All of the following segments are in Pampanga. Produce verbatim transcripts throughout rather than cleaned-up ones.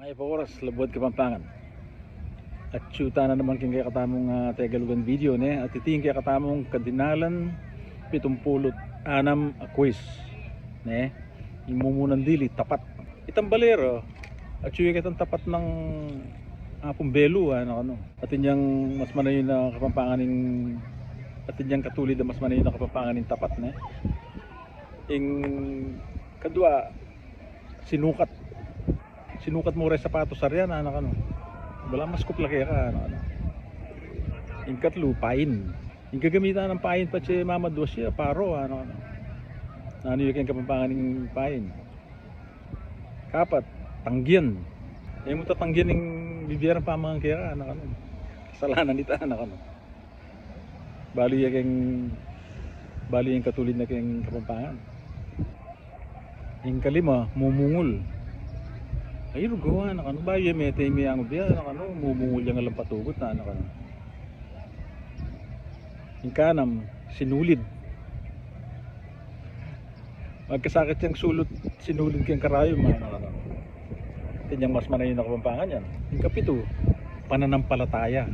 Mayap a oras, labuad Kapampangan. Atyu tana naman king kekatamung, ah, Tegalugan video, ne? At iti ing kekatamung kadinalan pitumpulu't anam a quiz, ne? Ing mumunang dili, tapat. Itang bale ra, atyu ya ketang tapat nang Apung Belu, ah, nakanu. Atin yang mas manayun a Kapampangan ing, atin yang katulid a mas manayun a Kapampangan ing tapat, ne? Ing kadua, sinukat. Sinukat mu reng sapatos, aryan, anak, anu. Bala mas kuplake ka, anak, anu. Ing katlu, pain. Ing gagamitan nang pain patse mamadua ya, paro, anak, anu. Nanu ya keng Kapampangan ing pain? Kapat, tanggian. E mu tatanggian ing bibie rang pamangan keka, anak, anu. Kasalanan ita, anak, anu. Balu ya keng, balu ya ing katulid na keng Kapampangan. Ing kalima, mumungul. Ay, rugawa, anak, anu, bayu ya mete ing miyangub ya, anak, anu, mumungul yang alang patugut, anak, anu. Ing kanam, sinulid. Magkasakit yang sulud, sinulid keng karayom, anak, anu. Atin yang mas manayun a Kapampangan yan. Ing kapitu, pananampalataya.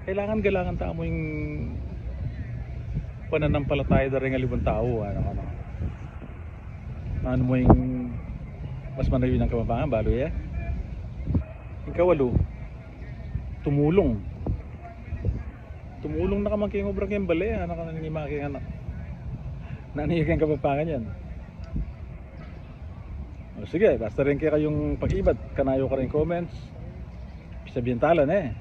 Kailangan galangan tamu ing pananampalataya da reng aliwang tau, anak, anu. Nanu mu ing mas manayun a Kapampangan, balu ya? Ing kawalu, tumulung. Tumulung na ka man keng obra keng bale, anak, anu, ning ima keng anak. Nanu ya keng Kapampangan yan? O, sige, basta reng kekayung pakibat, kanayu karing comments. Pisabian tala, ne?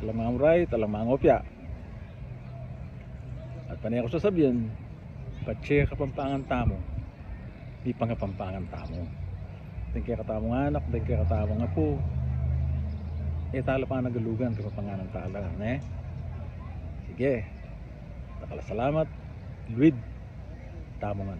Alang mangamuray, alang mangopya. At pane ku sasabian, patse Kapampangan tamu, mipangapampangan tamu. Deng kekatamung anak, deng kekatamung apu, e tala panagalugan, Kapampanganan tala, ne? Sige. Dakal a salamat, luid tamu ngan.